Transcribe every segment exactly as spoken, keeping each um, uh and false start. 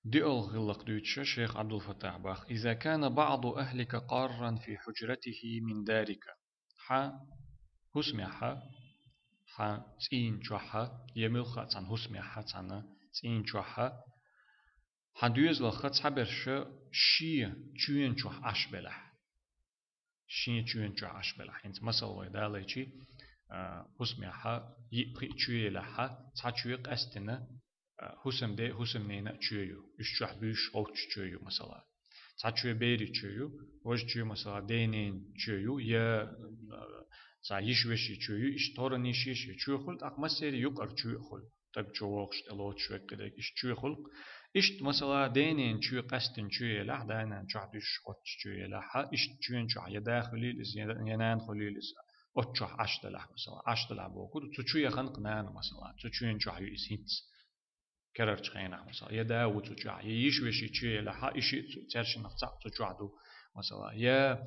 ДиъалгӀа гӀиллакх дуьйцуш шейх Ӏабдул-Фаттахь бах: «إذا كان بعض أهلك قارا في حجرته من دارك». Хьа хӀусамехьа, хьа цӀийна чохьа, е муьлхха а цхьана хӀусамехьа, цхьана цӀийна чохьа, хьа доьзалах цхьаберш шен чоьна чохь Ӏаш белахь. Шен чоьна чохь Ӏаш белахь. ХӀинца масал вай далайчи, а, хӀусамехьа, йиъ-пхиъ чоь елахьа, цхьа чоь къаьстина, а, хӀусамде-, хӀусамнена а чоь ю. Уьш чохь буьйш гӀовтташ чоь ю, масала. Цхьа чоь берий чоь ю, важа чоь, масала, денен чоь ю, я, а, цхьа йиш-веший чоь ю, иштта торан йиш-веший чоь хуьлу, тӀаккха массерий юкъара чоь а хуьлу. ТӀаб чу вогӀуш, тӀе лоцуш веккхидерг, иштта чоь хуьлу. Иштта, масала, денен чоь къаьстина чоь елахь, да-нана чохь дуьсуш гӀовтташ чоь елахьа, иштта чоьна чохь я да хуьлийла иза, я, я нана хуьлийла иза, оцу чохь Ӏаш делахь, масала, Ӏаш делахь бохург, цу чу яханкъ нана, масала, цу чоьна чохь ю иза хӀинца. Керарчу хенахь, масала, я да ву цу чохь, я йиш-веший чоь елахьа, и шиъ цу, цаьршиннах цхьаъ цу чохь ду, масала, я,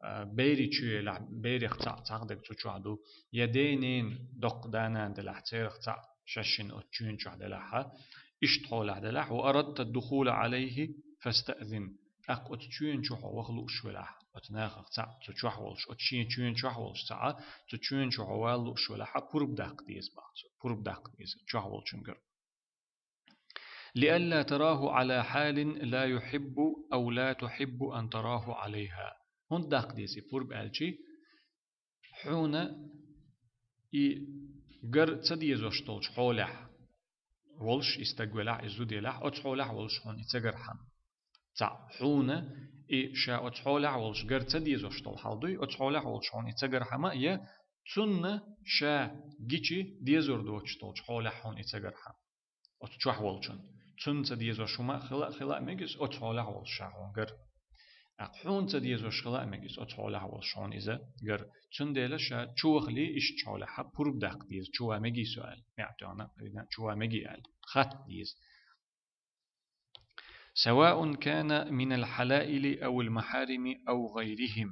а, берий чоь елахь, берех цхьаъ цхьахдерг цу чохь ду, я денен доккха да-нана делахь, церах цхьаъ шаьшшинна оцу чоьна чохь делахьа, иштта хьолехь делахь, «وأردت الدخول عليه فاستأذن». ТӀаккха оцу чоьна чу хьо ваха лууш велахь, оцу нахах цхьаъ цу чохь волуш, оцу шен чоьна чохь волуш цхьаъ, цу чоьна чу хьо вала лууш велахьа, пурба даккха деза бах цо, пурба даккха деза чохь волчуьнгара. «لئلا تراه على حال لا يحب أو لا تحب أن تراه عليها». ХӀунда даккха деза и пурба аьлчи, хьуна и гар ца дезош долчу хьолехь волуш, и стаг велахь, и зуда елахь, оцу хьолехь волуш хьуна и ца гархьама. Цхьаъ, хьуна и ша оцу хьолехь волуш гар ца дезош долу хьал дуй, оцу хьолехь волуш хьуна и ца гархьама, я цунна ша гичи дезор доцуш долчу хьолехь хьуна и ца гархьама. Оцу чохь волчунна. Цунна ца дезош хӀума хила а, хила а мегас, оцу хьолехь волуш ша хьуна гар. ТӀаккха хьуна ца дезош хила а мегас, оцу хьолехь волуш хьуна иза гар. Цундела ша чу вахале, иштта хьолехьа пурба даккха деза, чу ва мегий со аьлла. МаьӀ тоьхна, чу ва мегий аьлла. Хатта деза. «سواء كان من الحلائل أو المحارم أو غيرهم».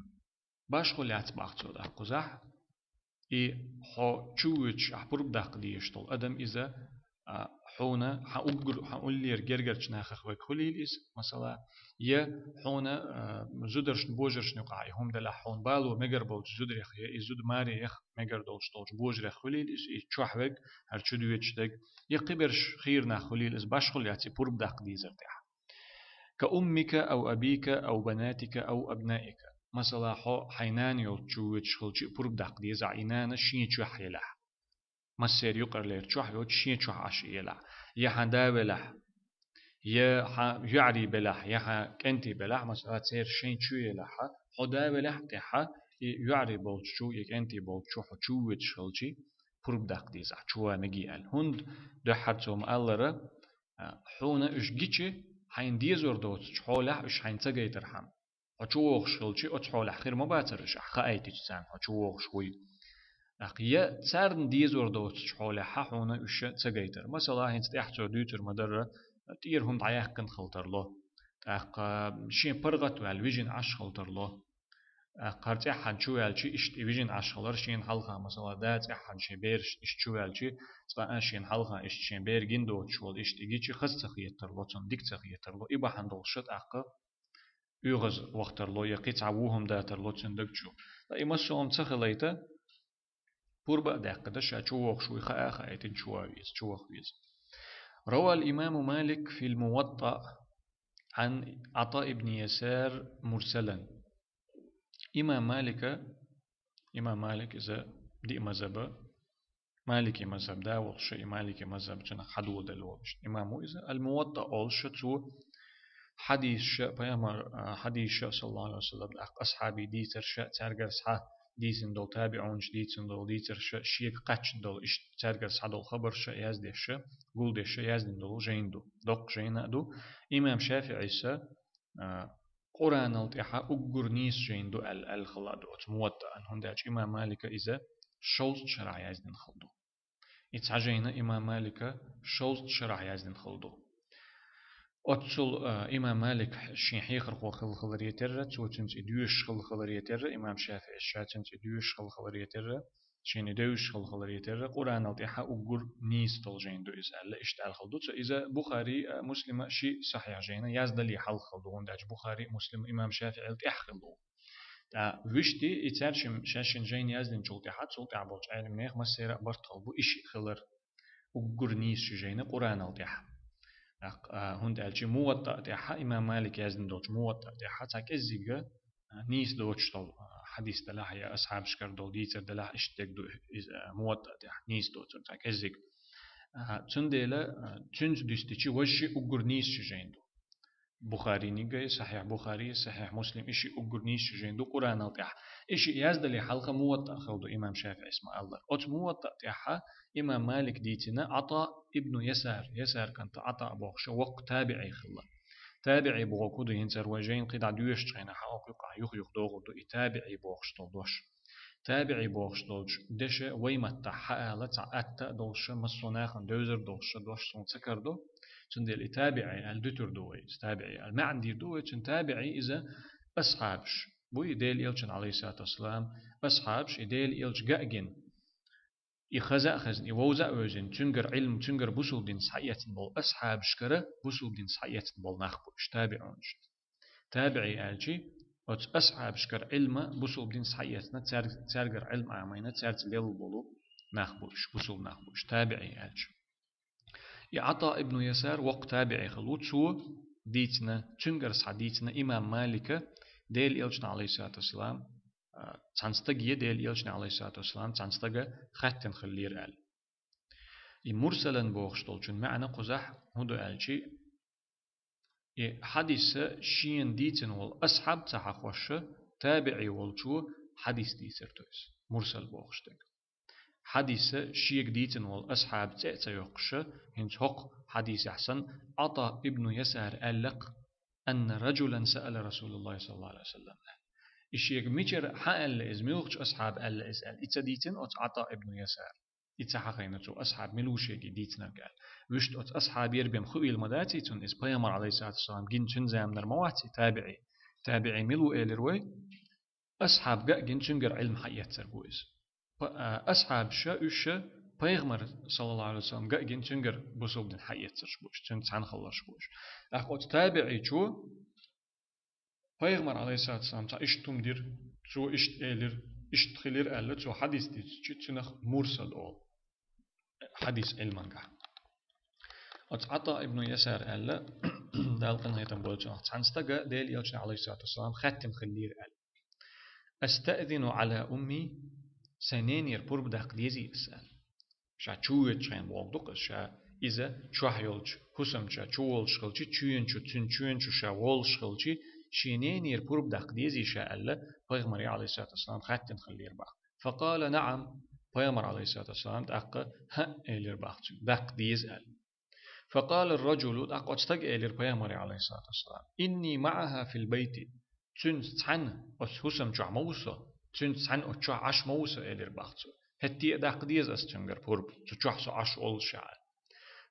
Башхо лаьцна бах цо даккхузахь, и хьо чу воьдуш, ахь пурба даккха дезаш долу адам иза, а, хьуна, хьан уггар, хьан уллера гергарчу нахах вег хуьлийла иза, масала, я хьуна, а, зударшна, божаршна юкъахь и хӀума делахь, хьуна бало мегар болчу зударех, я и зуда маре яха мегар долуш долчу божарех хуьлийла иза, и чохь вег, хӀара чу доьдуш дерг, я кхиберш хийра нах хуьлийла иза, башхо лаьцна и пурба даккха дезар тӀехь. «كأمك أو أبيك أو بناتك أو أبنائك». Масала, хьо хьайн нана йолчу чу воьдуш хилчи а пурба даккха деза ахь, и нана шен чохь елахь. Массеран юкъарлера чохь йоцуш шен чохь Ӏаш елахь. Я хьан да велахь, я хьан йоӀарий белахь, я хьан кӀентий белахь, масала, церан шайн чу елахьа, хьо да велахь а тӀехьа, и йоӀарий болчу чу, я кӀентий болчу чу хьо чу воьдуш хилчи, пурба даккха деза ахь, чу ва мегий аьлла. ХӀунда дуьххьара цо ма-аллара, а, хьуна уьш гичи, хьайна дезор доцучу хьолехь уьш хьайна ца гайтархьама. Хьо чу вогӀуш хилчи, оцу хьолехь хир ма бацара уьш, ахь хаийтича царна хьо чу вогӀуш вуй. ТӀаккха я царна дезор доцучу хьолехь хьуна уьш ца гайтар. Масала, хӀинца тӀехь цо дуьйцур ма-дарра, тӀера хӀума дӀаяьккхина хила тарло. ТӀаккха шен паргӀат ваьлла вижина Ӏаш хила тарло. ТӀаккха хӀара цӀеххьана чу ваьлчи, иштта и вижина Ӏаш хилар шена хьалха, масала, да цӀеххьана шен бераш иштта чу ваьлчи, цкъа а шена хьалха иштта шен бер гина доцуш волу, иштта и гичи хаза ца хетарло, цунна дика ца хетарло, и бахьана долуш тӀаккха оьгӀаз вахтарло я кхин цхьа ву хӀума датарло цуьнан даг чу. Ткъа и массо а хӀума ца хилайта, пурба а даьккхина, ша чу вогӀуш вуй хаа а хаийтина, чу ван веза, чу ваха веза. روى الإمام مالك في الموطأ عن عطاء بن يسار مرسلا. Имам Малика, имам Малик иза диъ мазхӀаба, Малики мазхӀаб да волуш, и Малики мазхӀаб цунах хьадоладелла волуш имам ву иза. Ал-Муватта олуш цо хьадисаш, пайхамар, а, хьадисаш, саллаллаху алейхи ва саллям, тӀаккха асхьабий дийцарш, цаьргара схьа дийцина долу, табиӀунаш дийцина долу дийцарш, шега кхаьчна долу, иштта цаьргара схьа долу хабарш яздеш, гулдеш яздина долу жайна ду. Доккха жайна а ду. Имам ШафиӀис, а, Къуръанал тӀаьхьа уггар нийса жайна ду аьлла, аьлла хала а ду оцу Муваттаан, хӀунда аьлча имам Малика иза шовзткъа шарахь яздина хала ду. И цхьа жайна имам Малика шовзткъа шарахь яздина хала ду. Оццул, а, имам Малик шен хьехархо хилла хиларе терра, цо цуьнца и доьшуш хилла хиларе терра, имам ШафиӀис ша цуьнца и доьшуш хилла хиларе терра, шена девзаш хилла хиларе терра, Къуръанал тӀехьа уггар нийса дола жайна ду иза аьлла, иштта аьлла хилла ду цо. Иза Бухари а, Муслима ши сахьихь жайна яздале хьалха хилла ду, хӀунда аьлча Бухари а, Муслим а имам ШафиӀил тӀехьа хилла ду. ТӀаккха вуьшта и цаьршимма шаьшшинна жайна яздинчул тӀехьа, цул тӀехьа болчу Ӏеламнех массеран а барт хилла бу, и шиъ хилар уггар нийса ши жайна Къуръанал тӀехьа. ТӀаккха, а, хӀунда аьлча Муваттаъ тӀехьа, имам Малик яздина долчу Муваттаъ тӀехьа цхьа кӀеззига, а, нийса доцуш долу, а, хьадис делахь я асхьабашкара долу дийцар делахь, иштта дерг ду иза, а, Муваттаъ тӀехьа нийса доцург цхьа кӀеззига. А, цундела, а, цуьнца дуьстича важа шиъ уггар нийса ши жайна ду. Бухариниг а, Сахьихь Бухари, Сахьихь Муслим, и шиъ уггар нийса ши жайна ду Къуръанал тӀехьа. И шиъ яздале хьалха Муваттаъ хилла ду имам ШафиӀис ма-аллара. Оцу Муваттаъ тӀехьа имам Малик дийцина Ӏата ибну Ясар, Ясар кӀант Ӏата бохуш воккха табиӀи хилла. ТабиӀи бохург хӀун ду, хӀинца вай жайна кхидӀа доьшучу хенахь хьан окху юкъахь юх-юх догӀур ду и табиӀи бохуш долу дош. ТабиӀи бохуш долчу деша вай маттахь хьаала цхьа атта а долуша, массо а нахана девзар долуша дош суна ца карадо. Цундела и табиӀи аьлла дуьтур ду вай, иза табиӀи аьлла маьӀна дийр ду вай, цуьнан табиӀи иза асхьабаш бу, и Делан Элчан, Ӏалайхиссалату вассалам, асхьабаш, и Делан Элча гаъгина, и хаза а хезна, и вовза а вевзина, цуьнгара Ӏилма, цуьнгара бусулба дин схьаэцна болу асхьабашкара бусулба дин схьаэцна болу нах бу уьш, табиӀунаш. ТабиӀи аьлчи, оцу асхьабашкара Ӏилма бусулба дин схьаэцна, цаьрг-, цаьргара Ӏилма Ӏамийна, цаьрца лелла болу нах бу уьш, бусулба нах бу уьш, табиӀи аьлча. И Ӏата ибну Ясар воккха табиӀи хилла ву, цо дийцина, цуьнгара схьа дийцина имам Малика, Делан Элчана, Ӏалайхиссалату вассалам, а, цхьана стага, Делан Элчана, Ӏалайхиссалату вассалам, цхьана стага хаьттина хиллера аьлла. И мурсалан бохуш долчун маьӀна кхузахь хӀун ду аьлчи, и хьадиса шена дийцина волу асхьаб ца хьахош, табиӀи волчо хьадис дийцар ду иза, мурсал бохуш дерг. Хьадиса шега дийцина волу асхьаб цӀе а ца йоккхуш, хӀинца хӀокху хьадисехь санна, Ӏата ибну Ясар аьлла-кх: «Анна раджулан саъала Расулаллахи саллаллаху Ӏалайхи ва саллам». И шега мичара хьан аьлла иза, муьлхачу асхьаба аьлла иза аьлла, и ца дийцина оцу Ӏата ибну Ясар. И ца хьахийна цо асхьаб мила ву шега дийцинарг аьлла. Вуьшта оцу асхьабера бен хуийла ма даций цунна иза, пайхамар, Ӏалайхиссалату вассалам, гина цуьнан заманара ма вац и табиӀи. ТабиӀи мила ву элира вай? Асхьаб гаъ гина цуьнгара Ӏилма хьаэцнарг ву иза. Па-, а, асхьабаша, уьш ша пайхамар, саллаллаху Ӏалайхи ва саллам, гаъ гина цуьнгара бусулба дин хьаэцнарш бу уьш, цуьнца цхьаьна хилларш бу уьш. ТӀаккха оцу табиӀичо пайхамар, Ӏалайхиссалату вассалам, цхьа иштта хӀума дира, цо иштта элира, иштта хилира аьлла, цо хьадис дийцича, цунах мурсал олу. Хьадис Ӏилмангахь. Оцу Ӏата ибну Ясар аьлла, Дала къинхетам бойла цунах, цхьана стага Делан Элчана, Ӏалайхиссалату вассалам, хаьттина хиллера аьлла: «Астаъзину Ӏала умми?» Сайн ненера пурба даккха дезий аса аьлла. Ша чу воьдучу хенахь бохург ду-кх иза, ша иза чохь йолчу хӀусамчу чу волуш хилчи, чоьнчу, цуьнан чоьнчу ша волуш хилчи, шен ненера пурба даккха дезий ша аьлла, пайхамаре, Ӏалайхиссалату вассалам, хаьттина хиллера боху. Факъала: «НаӀам». Пайхамар, Ӏалайхиссалату вассалам, тӀаккха: «ХӀаъ», — элира боху цуьнга, даккха деза аьлла. Факъала ар-раджулу, тӀаккха оцу стага элира пайхамаре, Ӏалайхиссалату вассалам: «Инни маӀаха фил байти». Цуьнца цхьаьна оцу хӀусам чохь ма ву со, цуьнца цхьаьна оцу чохь Ӏаш ма ву со, элира боху цо. ХӀетте а даккха деза аса цуьнгара пурба, цу чохь со Ӏаш волуш аьлла.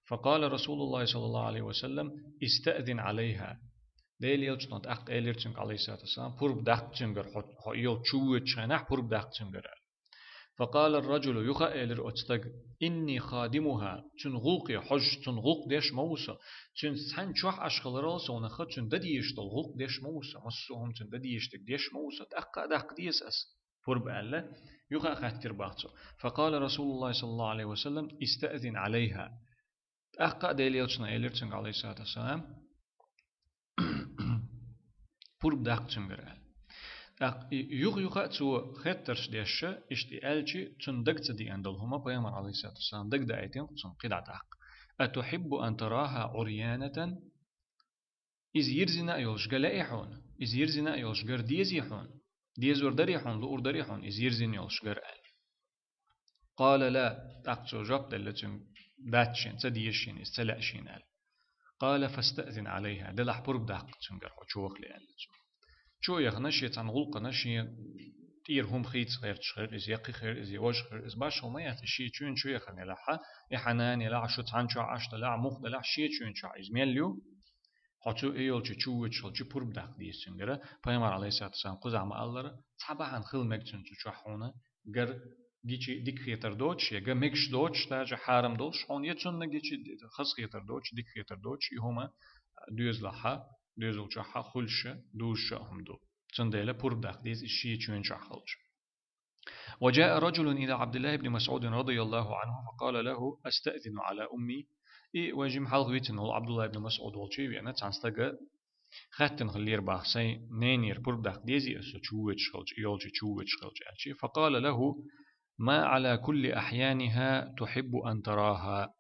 Факъала Расулуллахи саллаллаху Ӏалайхи ва саллам: «Истаъзин Ӏалайха». Делан Элчано тӀаккха элира цуьнга, Ӏалайхиссалату вассалам, пурба даккха цуьнгара, хьо, хьо и йолчу чу воьдучу хенахь пурба даккха цуьнгара аьлла. Факъала ар-раджулу, юха а элира оцу стага: «Инни хадимуха», цуьнан гӀуллакхе хьожуш, цуьнан гӀуллакх деш ма ву со, цуьнца цхьаьна чохь Ӏаш хиларал совнаха, цуьнан дан дезаш долу гӀуллакх деш ма ву со, массо а хӀума цуьнан дан дезаш дерг деш ма ву со, тӀаккха а даккха деза аса пурба аьлла, юха а хаьттира боху цо. Факъала Расулуллахи саллаллаху Ӏалайхи ва саллам: «Истаъзин Ӏалайха». ТӀаккха а Делан Элчано элира цуьнга, Ӏалайхиссалату вассалам, пурба даккха цуьнгара аьлла. ТӀаккха и юха-юха а цо хеттарш дешша, иштта и аьлчи, цунна дага ца деана долу хӀума пайхамар, Ӏалайхиссалату вассалам, дага даийтина цунна кхидӀа тӀаккха. «Атухьиббу ан тараха Ӏурьянатан?» Иза йирзина а йолуш ган лаьий хьуна? Иза йирзина а йолуш гар дезий хьуна? Дезар дарий хьуна, луур дарий хьуна иза йирзина йолуш гар аьлла. Къала ла, тӀаккха цо жоп делла цуьнга, дац шена, ца деза шена иза, ца лаьа шена аьлла. Къала фастаъзин Ӏалайха, делахь пурба даккха цуьнгара хьо чу вахале аьлла цо. Чу яхана шен цхьана гӀуллакхана, шен тӀера хӀума хийца гӀерташ хир иза, я кхин хир иза, я важа хир иза, башхалла ма яц, шен чоьнан чу яхана елахь, я хьан нана елахь, шу цхьаьна чохь Ӏаш делахь, муха делахь, шен чоьнан чохь иза мел ю, хьо цу и йолчу чу воьдуш хилчи пурба даккха деза цуьнгара, пайхамар, Ӏалайхиссалату вассалам, кхузахь ма-аллара, цхьа бахьана хила мега цуьнан цу чохь хьуна гар гичи дика хетар доцуш, я га мегаш доцуш, даже хьарам долуш хьуна, я цунна гичи хаза хетар доцуш, дика хетар доцуш, и хӀума доьзалахьа, доьзал чохьа хуьлуш, дузуш а хӀума ду. Цундела пурба даккха деза иза шен чоьн чохь хилча. وجاء رجل إلى عبد الله بن مسعود رضي الله عنه فقال له: أستأذن على أمي؟ И вай жима хьалха вицина волу Абдулла ибн Масъуд волчу а веана, цхьана стага хаьттина хиллера боху: «Сайн ненера пурба даккха дезий аса, со чу воьдуш хилча, и йолчу чу воьдуш хилча?» аьлча. فقال له: «ما على كل أحيانها تحب أن تراها».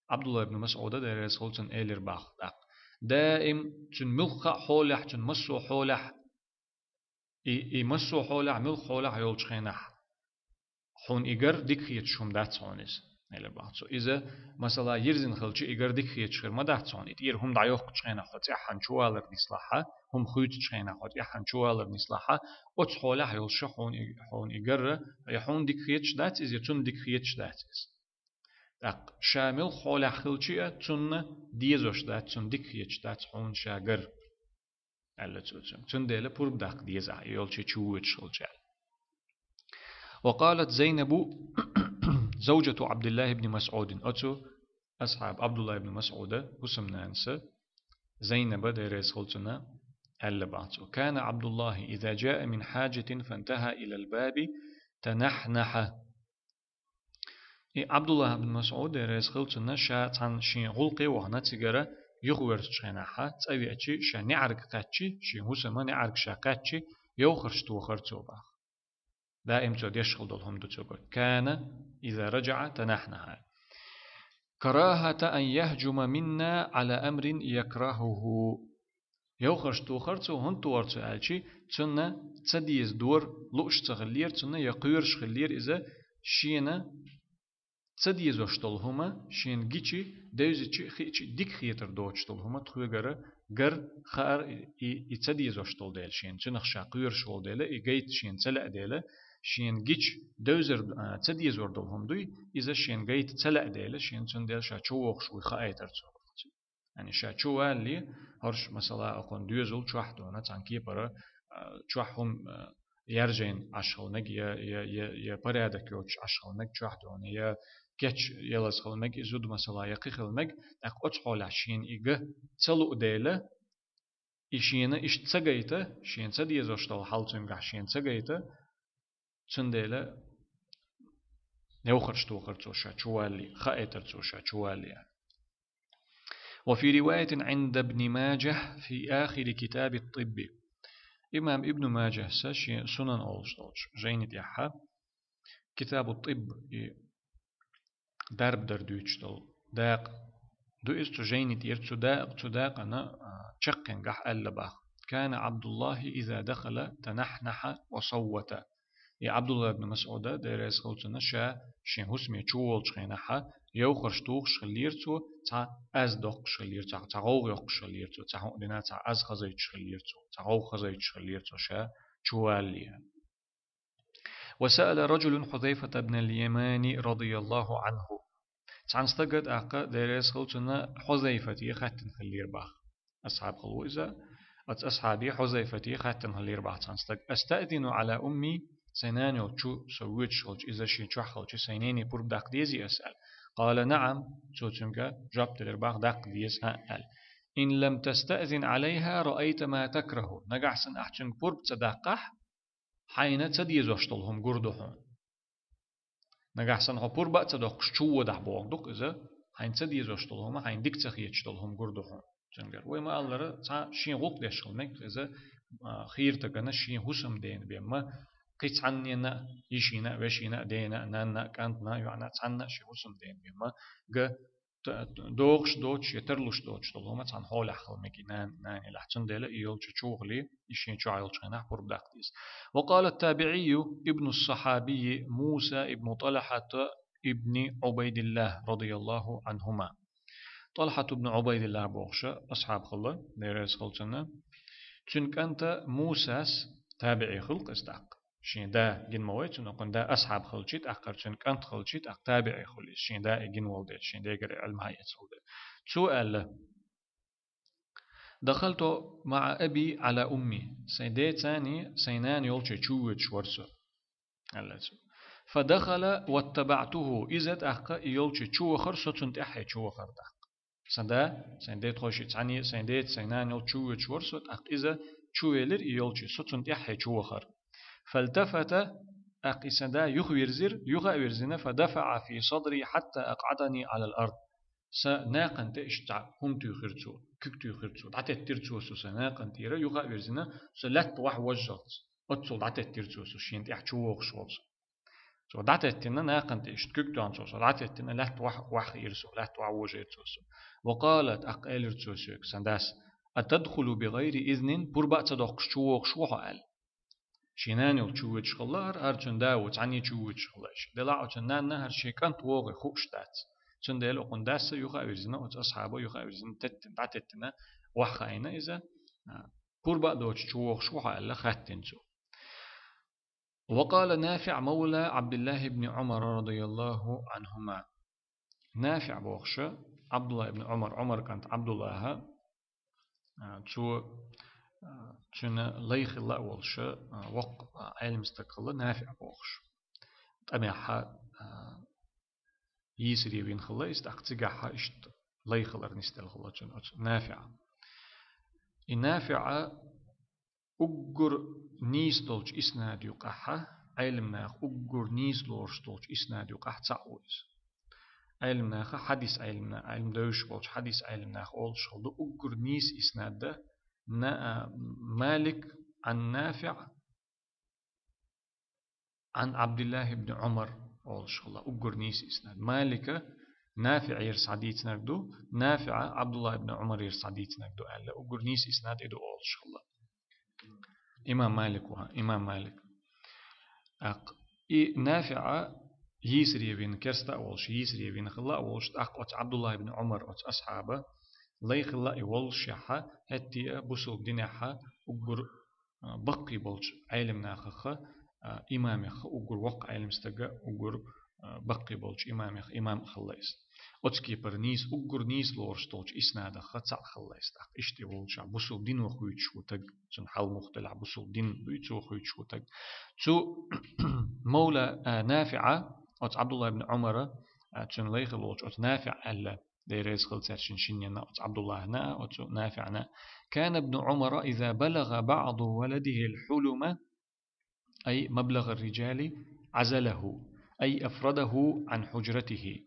Абдулла ибн Масъуда, Дела реза хуьлда цунна, элира боху тӀаккха: «Даим цуьнан муьлхха а хьолехь, цуьнан массо а хьолехь, и, и массо а хьолехь, муьлхха хьолехь йолчу хенахь, хьуна и гар дика хеташ хӀума дац хьуна иза», элира боху цо. Иза, масала, йирзина хилча, и гар дика хеташ хир ма дац хьуна. И тӀера хӀума дӀайоккхучу хенахь хьо цӀеххьана чувалар нислахьа, хӀума хуьйцучу хенахь хьо цӀеххьана чувалар нислахьа, оцу хьолехь йолуша хьуна и, хьуна и гар, я хьуна дика хеташ дац иза, я цунна дика хеташ дац иза. ТӀаккха ша муьлхха хьолехь хилча а, цунна дезош дац, цунна дика хеташ дац хьуна ша гар, аьлла цо цуьнга. Цундела пурба даккха деза ахь, и йолчу чу воьдуш хилча аьлла. وقالت زينب زوجة عبد الله بن مسعود. Оцу асхьаб Абдулла ибн Масъуда хӀусамнанас Зайнаба, Дела реза хуьлда цунна, аьлла боху цо: «كان عبد الله إذا جاء من حاجة فانتهى إلى الباب تنحنح». И Абдулла ибн Масъуд, Дела реза хуьлда цунна, ша цхьана шен гӀуллакхе вахана цигара юхаверзачу хенахьа, цӀа веачи, ша неӀарга кхаьччи, шен хӀусама неӀарга ша кхаьччи, йовхарш тохара цо боху. Даим цо деш хила долу хӀума ду цо боху: «كان إذا رجع تنحنح كراهة أن يهجم منا على أمر يكرهه». Йовхарш тохара цо, хӀунда тохара цо аьлчи, цунна ца деза дора лууш ца хиллера, цунна я кхоьруш хиллера иза, шена ца дезош долу хӀума, шена гичи, девзичи, хиъчи дика хетар доцуш долу хӀума тхоьгара гар, хаар и, и ца дезош долу дела шена, цуьнах ша кхоьруш волу дела, и гайта шена ца лаьа дела, шена гичи, девзар, а, ца дезор долу хӀума дуй, иза шена гайта ца лаьа дела, шена цундела ша чу вогӀуш вуй хаийтар цо. Яъни ша чу валале, хӀорш, масала, окхунна доьзал чохь дуьйна, цхьана кепара, а, чохь хӀума, а, яржийна Ӏаш хила мега, я, я, я, я порядок йоцуш Ӏаш хила мега чохь дуьйна, я кеч ялаза хила мега, и зуда, масала, я кхин хила мега, тӀаккха оцу хьолехь шена и га ца луу дела, и шена иштта ца гайта, шена ца дезош долу хьал цуьнгахь шена ца гайта, цундела йовхарш тохара цо ша чу валале, хаийтар цо ша чу валале. وفي رواية عند ابن ماجه في آخر كتاب الطب. Имам Ибн Маджахьа шен Сунан олуш долчу жайни тӀехьа, Китабу ТӀиб, и дарба дар дуьйцуш долу дакъа ду иза цу жайни тӀера, цу дакъа, цу дакъана, а, чаккхенгахь аьлла боху: «كان عبد الله إذا دخل تنحنح وصوت». И Абдулла ибн Масъуда, Дела реза хуьлда цунна, ша шен хӀусаме чу волчу хенахьа, йовхарш тухуш хиллера цо, цхьа аз доккхуш хиллера цо, цхьа гӀовгӀа йоккхуш хиллера цо, цхьа хӀуъа дина цхьа аз хазайтуш хиллера цо, цхьа гӀовгӀа хазайтуш хиллера цо ша чу валале. وسأل رجل حذيفة بن اليمان رضي الله عنه. Цхьана стага тӀаккха, Дела реза хуьлда цунна, Хьузайфате хаьттина хиллера боху. Асхьаб хилла ву иза. Оцу асхьабе Хьузайфате хаьттина хиллера боху цхьана стага: «أستأذن على أمي؟» Сайн нана йолчу чу со воьдуш хилча, иза шен чохь хилча, сайн нене пурба даккха дезий аса аьлла. قال: «نعم». Цо цуьнга жоп делира боху: «Даккха деза, хӀаъ», аьлла. «إن لم تستأذن عليها رأيت ما تكره». Нагахь санна ахь цуьнга пурба ца даккхахь, хьайна ца дезош долу хӀума гур ду хьуна. Нагахь санна хьо пурба а ца доккхуш чу водахь бохург ду-кх иза, хьайна ца дезош долу хӀума, хьайна дика ца хеташ долу хӀума гур ду хьуна цуьнгара. Вай ма-аллара, цхьа шен гӀуллакх деш хила мега иза, а, хийра стагана шен хӀусамдена бен ма, кхин цхьаннена а, йишина а, вешина а, дена а, нанна а, кӀантана а, йоӀана а, цхьанна а шен хӀусамдена бен ма, га т-, т-, догӀуш доцуш я тарлуш доцуш долу хӀума цхьана хьолехь хила мега и нан-, нанелахь. Цундела и йолчу чу вахале, и шен чохь йолчу хенахь пурба даккха деза. وقال التابعي ابن الصحابي موسى ابن طلحة ابن عبيد الله رضي الله عنهما. ТӀалхьат ибн Ӏубайдилла бохуш асхьаб хилла, Дела реза хуьлда цунна. Цуьнан кӀанта Мусас, табиӀи хилла-кх иза тӀаккха. Шен да гина ма вай цунна, кхунна да асхьаб хилчи, тӀаккха цуьнан кӀант хилчи, тӀаккха табиӀи хуьлу иза, шен да и гина волу дела, шен дегара Ӏилма хьаэца волу дела. Цо аьлла: «دخلت مع أبي على أمي». Сайн децани, сайн нана йолчу чу воьдуш вара со, аьлла цо. فدخل واتبعته. Иза тӀаккха и йолчу чу вахар, со цунна тӀаьхье чу вахар тӀаккха. Сан да, сайн дейтхоши цхьаьна, сайн деца, сайн нана йолчу чу воьдуш вара со, тӀаккха иза чу велира и йолчу, со цунна тӀаьхье чу вахар. فالتفت, тӀаккха и сан да юхавирзира, юха а вирзина, فدفع في صدري حتى أقعدني على الأرض. Сан накхана тӀе иштта хӀума туьйхира цо, куьг туьйхира цо, дӀатеттира цо со сан накхана тӀера, юха а вирзина, со лаьтта вахьа вожжалц. Оццул дӀатеттира цо со, шена тӀехь чу вогӀуш волу со. Цо дӀатеттина, накхана тӀе иштта куьг тоьхна цо со дӀатеттина, лаьтта вахь-, вахьийра со, лаьтта вахьа вожийра цо со. وقال, тӀаккха элира цо соьга, сан дас: أتدخل بغير إذن, пурба а ца доккхуш чу вогӀуш ву хьо аьлла. Шен нана йолчу чу воьдуш хилла хӀара, хӀара цуьнан да ву, цхьаьна чу воьдуш хилла иштта. Делахь оцу нанна хӀара шен кӀант вогӀий хууш дац. Цундела оцу нанас юха а вирзина, оцу асхьаба юха а вирзина, теттина, дӀатеттина, вахьа хаийна иза, а, пурба а доцуш чу вогӀуш ву хьо аьлла, хаьттина цо. وقال نافع مولى عبد الله بن عمر رضي الله عنهما. НафиӀ бохуш, Ӏабдулла ибн Ӏумар, Ӏумар кӀант Ӏабдуллаха, а, цо, а, цуьнан лай хилла а волуш, а, воккха, а, Ӏелам стаг хилла НафиӀ бохуш. ТӀамехьа, а, йийсаре вина хилла иза, тӀаккха цигахьа иштта лай хилар нисделла хилла цуьнан оцу НафиӀа. И НафиӀа уггар нийса долчу иснад юкъахьа, Ӏелам наха уггар нийса лоруш долчу иснад юкъахь цхьаъ ву иза. Ӏелам наха хьадис Ӏелам на-, Ӏелам девзаш болчу хьадис Ӏелам наха олуш хилла ду, уггар нийса иснад дан на-, а, Малик Ӏан НафиӀ Ӏан Ӏабдиллахи ибн Ӏумар олуш хилла, уггар нийса иснад. Малика НафиӀера схьадийцинарг ду, НафиӀа Ӏабдулла ибн Ӏумарера схьадийцинарг ду аьлла, уггар нийса иснад и ду олуш хилла. Имам Малик ву, имам Малик. ТӀаккха и НафиӀа йийсаре вина, керста а волуш, йийсаре вина хилла а волуш, тӀаккха оцу Ӏабдулла ибн Ӏумар, оцу асхьаба, лай хилла и воллушехьа, хӀетте а бусулба динехьа уггар а, баккхий болчу Ӏелам нахаха, а, имамеха, уггар воккха Ӏелам стага, уггар, а, баккхий болчу имамеха имам а хилла иза. Оцу кепара нийса, уггар нийса лоруш долчу иснадахха цхьаъ хилла иза. ТӀаккха иштта и волчохь бусулба дино хуьйцуш ву таг, цуьнан хьал муха делахь бусулба дин дуй цо хуьйцуш ву таг. Цу Мавла, а, НафиӀа, оцу Ӏабдулла ибн Ӏумара, а, цуьнан лай хилла волчу оцу НафиӀ аьлла, Дела реза хила цаьршинна шиннена, оцу Ӏабдуллахьна а, оцу НафиӀна а. كان ابن عمر إذا بلغ بعض ولده الحلم، أي مبلغ الرجال، عزله، أي أفرده عن حجرته.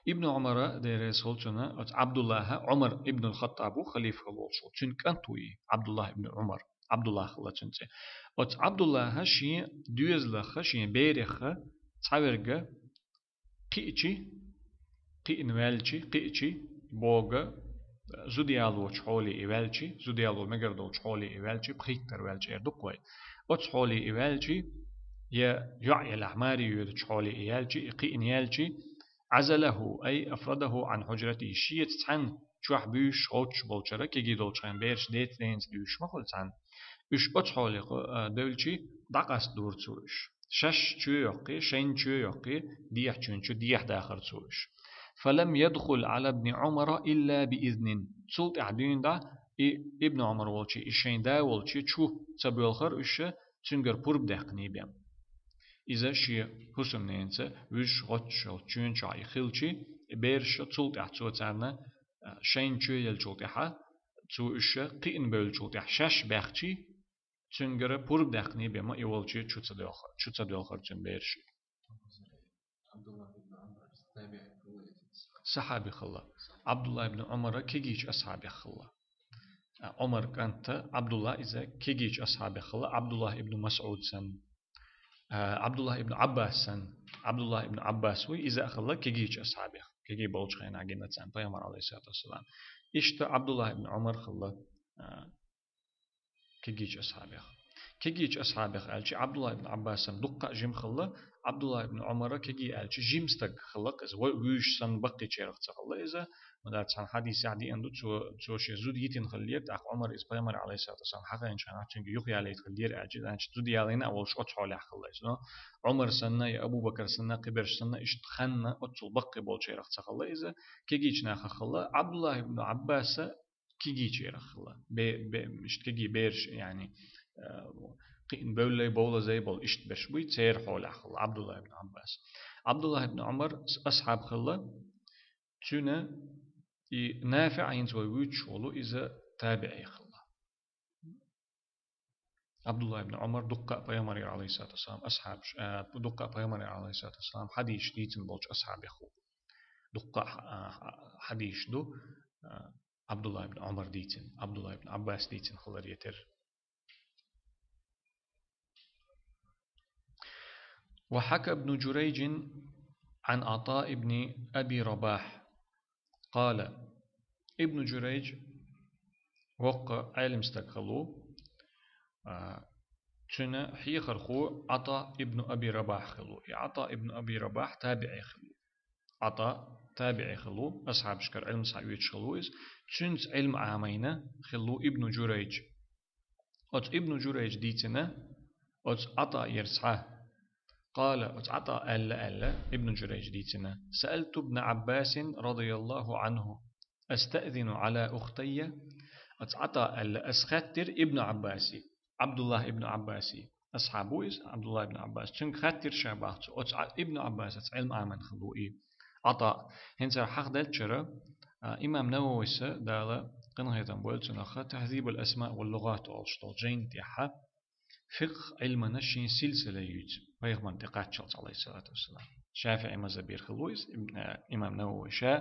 Ибн Ӏумара, Дела реза хила цунна, оцу Ӏабдуллахьа, Ӏумар ибн аль-Хаттаб ву, халифа хила волуш ву, цуьнан кӀант ву и, Ӏабдуллахь ибн Ӏумар, Ӏабдуллахь хилла цуьнан цӀе. Оцу Ӏабдуллахьа шен доьзалахха, шен берехха цхьаверг кхиъчи, кхиъна ваьлчи, кхиъчи, бога, зуда ялочу хьоле и ваьлчи, зуда яло мегар долчу хьоле и ваьлчи, пхийттара ваьлчи эр ду-кх вай. Оцу хьоле и ваьлчи, я йоӀ елахь маре йоьдучу хьоле и яьлчи, и кхиъна яьлчи, عزله، أي أفرده عن حجرته، шеца цхьаьна чохь буьйсуш гӀовттуш болчара, кегий долчу хенахь бераш деца-денца дуьйсуш ма хуьлу цхьаьна. Уьш оцу хьоле, а, девлчи, дӀакъастадора цо уьш. Шаьш чоь йоккхий, шайна чоь йоккхий, дехьа чоьнан чу дехьа дахара цо уьш. فلم يدخل على ابن عمر إلا بإذن. Цул тӀаьхьа дуьйна дӀа, и Ибн Ӏумар волчи, и шайн да волчи чу ца боьлхара уьш, цуьнгара пурба даьккхиний бен. Иза шен хӀусамненаца вуьзуш гӀоттуш йолчу чоьн чохь и хилчи, и бераш цул тӀаьхьа цо царна, а, шайна чоь елчул тӀаьхьа, цо уьш кхиъна бевллачул тӀаьхьа шаьш баьхчи, цуьнгара пурба даьккхиний бен ма и волчи чу ца доьлхара, чу ца доьлхара цуьнан бераш. Сахьаби хилла. Ӏабдулла ибн Ӏумара кегийчу асхьабех хилла. А, Ӏумар кӀанта Ӏабдулла иза кегийчу асхьабех хилла, Ӏабдулла ибн МасӀуд санна. А, Ӏабдулла ибн Ӏаббас санна. Ӏабдулла ибн Ӏаббас вуй, иза а хилла кегийчу асхьабех. Кегий болчу хенахь гина царна пайхамар, алейхиссалату вассалам. Иштта Ӏабдулла ибн Ӏумар хилла, а, кегийчу асхьабех. Кегийчу асхьабех аьлчи, Ӏабдулла ибн Ӏаббасана дуккха а жима хилла, Ӏабдулла ибн Ӏумара кегий аьлчи, жима стаг хилла-кх иза, вай вуьйш санна баккхийчарах ца хилла иза. Ма дар цхьана хьадисехь деана ду, цо, цо шен зуда йитина хиллера, тӀаккха Ӏумар иза пайхамар, алейхиссалату вассалам, хьахийначу хенахь цуьнга юхаялийта хиллера аьлчи, значит, зуда ялийна а волуш оцу хьолехь хилла иза. Но Ӏумар санна я Абу Бакар санна, кхиберш санна, иштта ханна оццул баккхий болчарах ца хилла иза, кегийчу нахах хилла, Ӏабдулла ибн Ӏаббаса кегийчарах хилла. Бе-, бе-, иштта кегий бераш, яъни, э, кхиъна бевллай, бовлазай бола иштта берш буй, церан хьолехь хилла Ӏабдуллахь ибн Ӏаббас. Ӏабдуллахь ибн Ӏумар асхьаб хилла, цуьнан и НафиӀ хӀинца вай вуьйцуш волу, иза табиӀи хилла. Ӏабдуллахь ибн Ӏумар дуккха а пайхамарера, Ӏалайхиссалату вассалам, асхьабаш, а, дуккха а пайхамарера, Ӏалайхиссалату вассалам, хьадисаш дийцина болчу асхьабех ву. Дуккха а, а, хьадисаш ду, а, Ӏабдуллахь ибн Ӏумар дийцина, Ӏабдуллахь ибн Ӏаббас дийцина хилар етар. وحكى ابن جريج عن عطاء بن أبي رباح قال: Ибн Джурайдж воккха Ӏелам стаг хилла ву, а, цуьнан хьехархо Ӏата ибн Аби Рабах хилла ву. И Ӏата ибн Аби Рабах табиӀи хилла ву. Ӏата табиӀи хилла ву, асхьабашкара Ӏилма схьаоьцуш хилла ву иза. Цуьнца Ӏилма Ӏамийна хилла ву Ибн Джурайдж. Оцу Ибн Джурайдж дийцина, оцу Ӏатаера схьа. قال, оцу Ӏата аьлла, аьлла, Ибн Джурайдж дийцина: سألت ابن عباس رضي الله عنه أستأذن على أختي؟ Оцу Ӏата аьлла: ас хаьттира Ибн Ӏаббасе, Ӏабдуллахь ибн Ӏаббасе. Асхьаб ву иза, Ӏабдуллахь ибн Ӏаббас. Цуьнга хаьттира ша, боху цо, оцу Ӏа-, Ибн Ӏаббасаца Ӏилма Ӏамийна хилла ву и Ӏата. ХӀинца хьахаделлачара, а, имам Нававис, Дала къинхетам бойла цунах, «Тахьзибул асма вал лугӀат» олуш долу жайна тӀехь фикъхӀ Ӏилмана шен силсила юьйцу, пайхамарна тӀекхаччалц, Ӏалайхиссалату вассалам. ШафиӀи мазхабера хилла ву иза, им-, а, имам Навави ша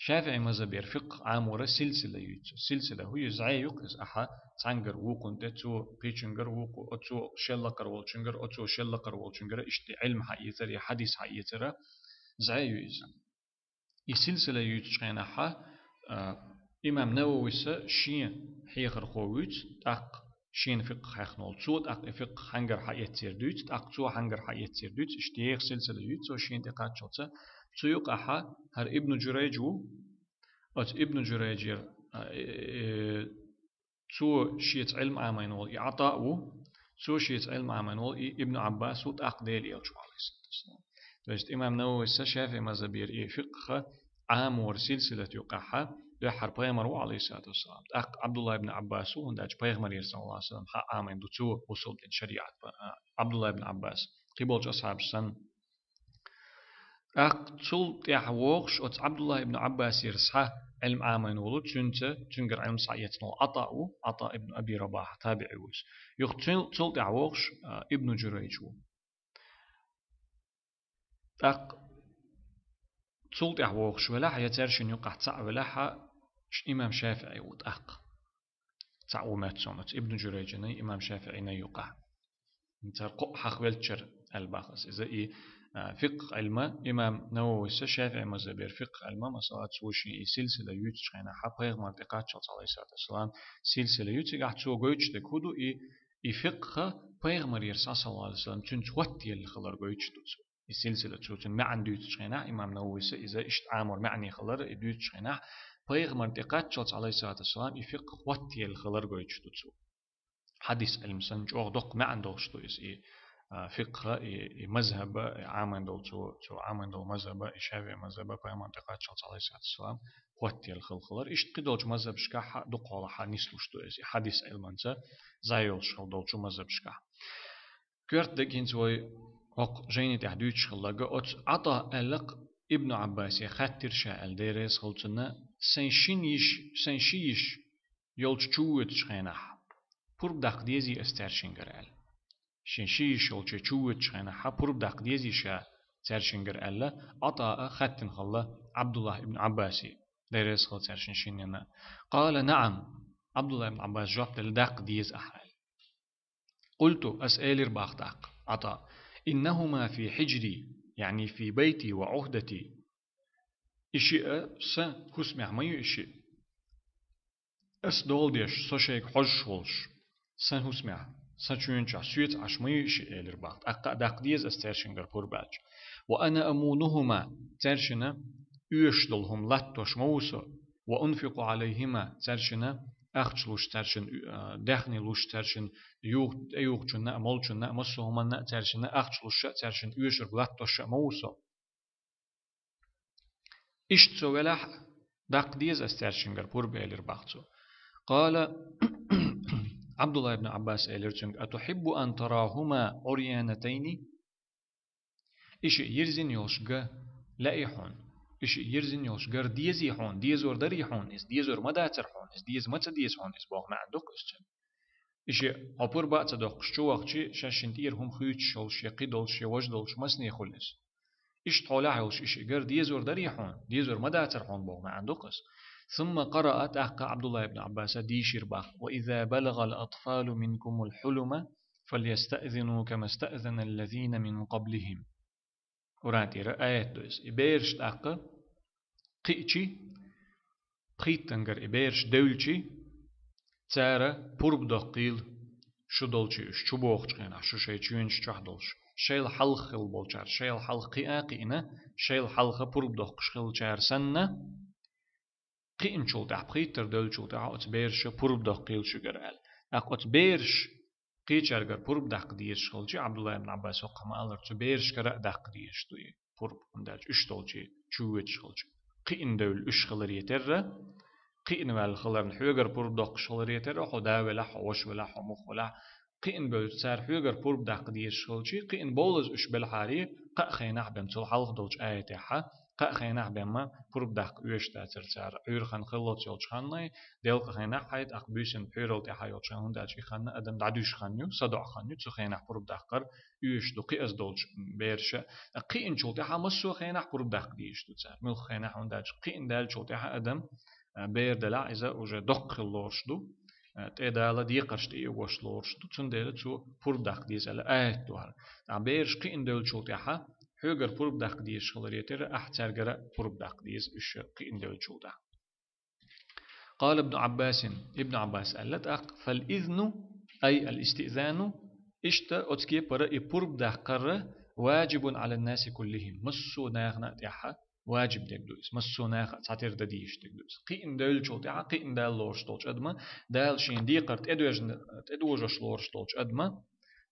ШафиӀи мазхабера фикъхӀ Ӏамора силсила юьйцу. Силсила хӀу ю, зӀе ю-кх иза, ахьа цхьаьнгара вукхунна тӀе, цо кхечуьнгара вукху, оцо шел лакхара волчуьнгара, оцо шел лакхара волчуьнгара, иштта Ӏилма хьаэцар я хьадис хьаэцара, зӀе ю иза. И силсила юьйцучу хенахь, а, имам Нававис шен хьехархо вуьйцу, тӀаккха шена фикъхӀ хьехна волу. Цо тӀаккха и фикъхӀ хьаьнгара хьаэццера дуьйцу, тӀаккха цо хьаьнгара хьаэццера дуьйцу, иштта еха силсила юьйцу, цо шена тӀекхаччалца. Цу юкъахь хӀара Ибн Джурайдж ву. Оцу Ибн Джурайджера, а, э, э, цо шеца Ӏилма Ӏамийна волу и Ӏата а ву, цо шеца Ӏилма Ӏамийна волу и Ибн Ӏаббас ву, тӀаккха Делан Элча ву, Ӏалайхиссалату вассалам. То есть имам Нававис ШафиӀи мазхабера и фикъхӀ Ӏамора силсилат юкъахь, дуьххьара пайхамар ву, Ӏалайхиссалату вассалам. ТӀаккха Ӏабдуллахь ибн Ӏаббас ву, хӀунда аьлча пайхамарера, саллаллаху Ӏалайхи ва саллам, хьа Ӏамийна ду цо бусалба дин шариӀат, а, Ӏабдуллахь ибн Ӏаббас. Кхиболчу асхьабаш санна. ТӀаккха цул тӀаьхьа вогӀуш оцу Ӏабдуллахь ибн Ӏаббасера схьа Ӏилма Ӏамийна волу, цуьнца, цуьнгара Ӏилма схьаэцна волу Ӏата а ву, Ӏата ибн Аби Рабах, табиӀи ву иза. Юха цул, цул тӀаьхьа вогӀуш, а, Ибн Джурайдж ву. ТӀаккха цул тӀаьхьа вогӀуш велахь, я цаьршинна юкъахь цхьаъ велахь, ш-, имам ШафиӀи ву тӀаккха. Цхьаъ ву моьтту суна оцу Ибн Джурайджинай, имам ШафиӀинай юкъахь. Цара кхоъ хьахвелччара аьлла боху аса. Иза и, а, фикъхӀ Ӏилма, имам Нававис ШафиӀи мазхабера фикъхӀ Ӏилма, масала, цо шен и силсила юьйцучу хенахь, пайхамарна тӀекхаччалц, Ӏалайхиссалату вассалам, силсила ю цигахь, цо гойтуш дерг хӀун ду, и, и фикъхӀ пайхамарера, саллаллаху Ӏалайхи ва саллам, цуьнца хӀоттаелла хилар гойтуш ду цо. И силсила цо цуьнан маьӀна дуьйцучу хенахь, имам Нававис иза иштта Ӏамор маьӀне хилар, и дуьйцучу хенахь, пайхамарна тӀекхаччалц, Ӏалайхиссалату вассалам, и фикъхӀ хӀоттаелла хилар гойтуш ду цо. Хьадис Ӏилма санна чӀогӀа доккха маьӀна долуш ду иза, и, а, фикъхӀ, и, и мазхӀаб, и Ӏамийна долу цо, цо Ӏамийна долу мазхӀаб, и ШафиӀи мазхӀаб, пайхамарна тӀекхаччалц, Ӏалайхиссалату вассалам, хӀоттаелла хилла хилар. Иштта кхидолчу мазхӀабашкахь дукхахьолахь нислуш ду иза, и хьадис Ӏилманца зӀе йолуш хилла долчу мазхӀабашкахь. Коьрта дерг хӀинца вай хӀокху жайни тӀехь дуьйцуш хилларг, оцу Ӏата аьлла-кх Ибн Ӏаббасе, хаьттира ша аьлла, Дела реза хуьлда цунна, сайн шина йиша, сайн ши йиша йолчу чувоьдучу хенахь, пурба даккха дезий ас цаьршингара аьлла. Шен ши йиша йолчу чувоьдучу хенахь, пурба даккха дезий ша цаьршингара аьлла, Ӏата а хаьттина хилла Ӏабдуллахь ибн Ӏаббасе, Дела реза хуьлда цаьршинна шиннана. Къала: «НаӀам». Ӏабдуллахь ибн Ӏаббаса жоп делла: «Даккха деза ахьа», аьлла. «Къулту», ас элира боху тӀаккха, Ӏата: «Иннахума фи хьиджри», яъни фи байти ва Ӏухдати. И шиъ сан хӀусамехь ма ю и шиъ. Ас дола деш, со шайга хьожуш волуш, сан хӀусамехь, сан чоьнчохь, соьца Ӏаш ма ю и шиъ, элира боху. ТӀаккха а даккха деза ас цаьршингара пурба аьлча. «Ва ана амунухума», цаьршинна оьшуш долу хӀума латтош ма ву со, «ва унфикъу Ӏалайхима», цаьршинна ахча луш, цаьршинна, а, даьхни луш, цаьршинна юх-, тӀеюхучунна а, молчунна а, массо а хӀуманна а цаьршинна ахча луш а, цаьршинна оьшург латтош а ма ву со. Иштта со велахь а, даккха деза ас цаьршингара пурба, элира боху цо. Къала: Абдулла ибн Аббас элира цуьнга: «أتحب أن تراهما عريانتين؟» И шиъ йирзина йолуш гар лаьий хьуна? И шиъ йирзина йолуш гар дезий хьуна, дезор дарий хьуна иза, дезор ма дацара хьуна иза, деза ма ца деза хьуна иза боху маьӀна ду-кх иза цуьнан. И шиъ хьо пурба а ца доккхуш чу вахча, шаьш шен тӀера хӀума хуьйцуш йолуш, шен кхин долуш, шен важа долуш, масане хуьлу иза. Иштта хьолехь йолуш и шиъ гар дезор дарий хьуна, дезор ма дацара хьуна боху маьӀна ду-кх иза. ثم قرأ, тӀаккха Абдулла ибн Аббаса дийшира боху: «وإذا بلغ الأطفال منكم الحلم فليستأذنوا كما استأذن الذين من قبلهم». Къуръан тӀера аят ду иза. И бераш тӀаккха кхиъчи, пхийттангара и бераш девлчи, цара пурба доккхийла, шу долчи уьш чу бохучу хенахь, шу шайн чоьнаш чохь долуш, шайла хьалха хилла болчара, шайла хьалха кхиа а кхиъна, шайла хьалха пурба доккхуш хиллачара санна, кхиъначул тӀаьхьа, пхийттара девллачул тӀаьхьа оцу бераша пурба доккхийла шуьгара аьлла. ТӀаккха оцу бераш кхечаьргара пурба даккха дезаш хилчи, Абдулла ибн Аббаса хӀокху ма-аллара, цу берашкара а даккха дезаш ду и пурба, хӀунда аьлча уьш долчи чу воьдуш хилча, кхиъна девлла уьш хиларе терра, кхиъна ваьлла хиларна хьоьгара пурба доккхуш хиларе терра, хьо да велахь, хьо ваша велахь, хьо муха велахь, кхиъна бевлча цара хьоьгара пурба даккха дезаш хилчи, кхиъна бовлаза уьш белхьаре, кхаа хенахь бен, цул хьалха долчу аятехьа, кхаа хенахь бен ма пурба даккха оьшуш дацара цара, Ӏуьйра хан хиллалц йолчу ханнай, делкъа хенахь хьайта, тӀаккха буьйсанна пхьуьйрал тӀаьхьа йолчу ханна, хӀунда аьлча и ханна адам дӀадуьйш хан ю, садоӀу хан ю, цу хенахь пурба даккхар оьшуш ду кхиаза долчу бераша. Кхиъначул тӀаьхьа массо а хенахь пурба даккха дезаш ду цара. Муьлхха хенахь, хӀунда аьлча кхиъна даьллачул тӀаьхьа адам, а, бер делахь, иза уже доккха хила лоруш ду, а, тӀе Дала декхарш тӀе а вош лоруш ду, цундела цо пурба даккха деза аьлла аят ду хӀара. Ткъа бераш кхиъна девллачул тӀаьхьа, хьоьгара пурба даккха дезаш хиларе терра, ахь цаьргара пурба даккха деза уьш кхиъна девллачул тӀаьхьа. قال ابن عباس, Ибн Аббас аьлла тӀаккха: «فالإذن أي الاستئذان», иштта оцу кепара и пурба даккхар واجب على الناس كلهم, массо а нахана а тӀехьа ваджиб дерг ду иза, массо а наха а цхьатера дан дезаш дерг ду иза. Кхиъна девллачул тӀаьхьа, кхиъна дала лоруш долчу адама, Дала шена декхар тӀедожна, тӀедожош лоруш долчу адама,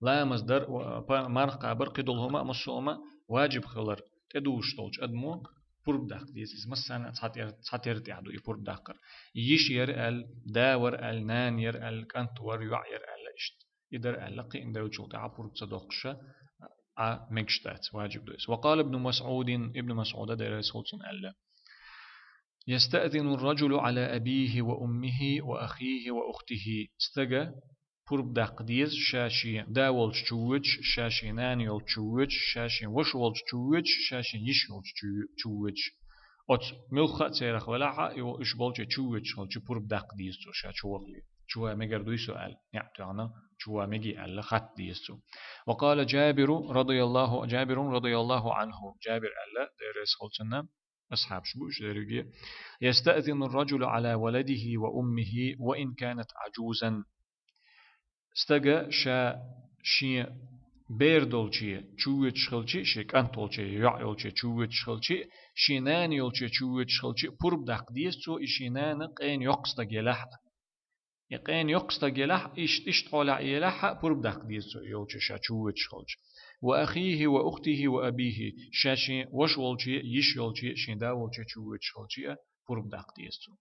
ламаз дар а, па-, марха кхабар, кхидолу хӀума а, массо а хӀума а ваджиб хилар тӀедужуш долчу адамо пурба даккха деза. Иза массарна а цхьатера, цхьатера тӀехь ду и пурба даккхар. Йиша яра аьлла, да вара аьлла, нана яра аьлла, кӀант вара, йоӀ яра аьлла, иштта. И дара аьлла, кхиъна девллачул тӀаьхьа пурба ца доккхуша, а, мегаш дац, ваджиб ду иза. وقال ابن مسعود, Ибн МасӀуда, Дела реза хуьлда цунна, аьлла: «يستأذن الرجل على أبيه وأمه وأخيه وأخته». Стага пурба даккха деза, ша шен да волчу чу воьдуш, ша шен нана йолчу чу воьдуш, ша шен ваша волчу чу воьдуш, ша шен йиша йолчу чу, чу воьдуш. Оцу муьлхха а церах велахь а, и уьш болче чу воьдуш хилча, пурба даккха деза цо ша чу вахале. Чу ван мегар дуй со аьлла, неӀ тоьхна, чу ван меге аьлла, хатта деза цо. وقال جابر رضي الله, جابر رضي الله عنه, Джабир аьлла, Дела реза хуьлда цунна, асхьабаш бу уьш дерриге: «يستأذن الرجل على ولده وأمه وإن كانت عجوزا». Стага ша шен бер долче чу воьдуш хилчи, шен кӀант волче, йоӀ йолче чу воьдуш хилчи, шен нана йолче чу воьдуш хилчи, пурба даккха деза цо, и шен нана къена йоккха стаг елахь а. И къена йоккха стаг елахь, ишт-, иштта хьолехь елахь а, пурба даккха деза цо и йолче ша чу воьдуш хилча. «وأخيه وأخته وأبيه», ша шен ваша волче, йиша йолче, шен да волче чу воьдуш хилчи а, пурба даккха деза цо.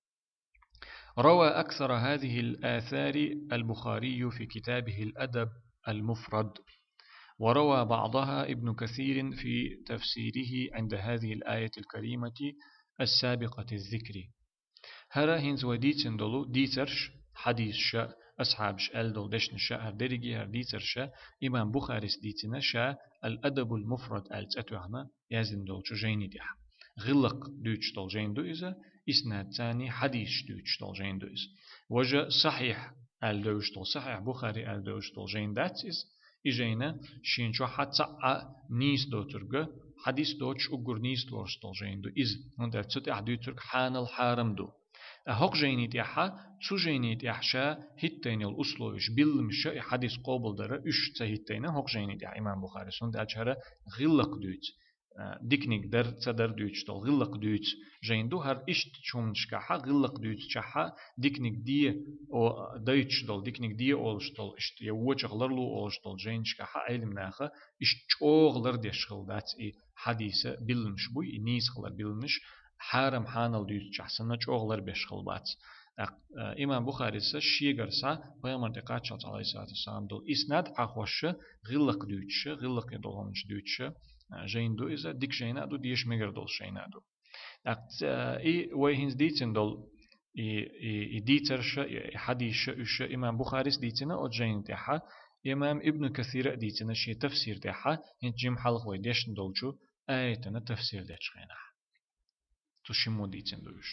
روى أكثر هذه الآثار البخاري في كتابه الأدب المفرد، وروى بعضها ابن كثير في تفسيره عند هذه الآية الكريمة السابقة الذكر. ХӀара хӀинца вай дийцина долу дийцарш, хьадисаш, асхьабаш аьлла долу дешнаш, хӀара дерриге а хӀара дийцарш имам Бухарис дийцина ша «Ал-Адабул-Муфрад» аьлла цӀе тоьхна яздина долчу жайни тӀехь. ГӀиллакх дуьйцуш долу жайна ду иза, иснад царний хьадисаш дуьйцуш долу жайна ду иза. Важа сахьихь аьлла девзаш долу, сахьихь Бухари аьлла девзаш долу жайна дац иза. И жайна шен чохь цхьа а нийса доцург, хьадис доцуш уггар нийса лоруш долу жайна ду иза. ХӀунда аьлча цу тӀехь дуьйцург хьанал хьарам ду. Ткъа хӀокху жайни тӀехь, цу жайни тӀехь ша хӀиттайна йолу условиш, билламаш и хьадис къобалдара, уьш ца хӀиттайна хӀокху жайни тӀехь имам Бухарис, хӀунда аьлча хӀара гӀиллакх дуьйцу, а, диканиг дар, ца дар дуьйцуш долу гӀиллакх дуьйцу жайна ду, хӀара иштта чу хӀуманашкахь гӀиллакх дуьйцучохь диканиг де, о, дайтуш долу, диканиг де олуш долу, иштта я вочех ларло олуш долу жайнашкахь Ӏелам наха иштта чӀогӀа лардеш хила дац и хьадиса билламаш буй, и нийса хилар билламаш, хьарам хьанал дуьйцучохь санна чӀогӀа ларбеш хила бац. ТӀаккха, э, имам Бухарис шегара схьа пайхамара тӀа кхаччалца, Ӏалайхи ссалату вассалам, дола иснад Ӏохоша, гӀиллакх дуьйцуша, гӀиллакхе долу хӀуманаш дуьйцуша, э, жайна ду иза, дика жайна а ду, деша мегар долуш жайна а ду. ТӀаккха, э, и вай хӀинца дийцина долу, и, и, и дийцарша, и, и хьадисша, уьш имам Бухарис дийцина оцу жайна тӀехьа, имам Ибн Касира а дийцина шен тафсир тӀехьа, хӀинца жима хьалха вай дешна долчу аятана тафсир дечу хенахь. Цу шиммо дийцина ду уьш.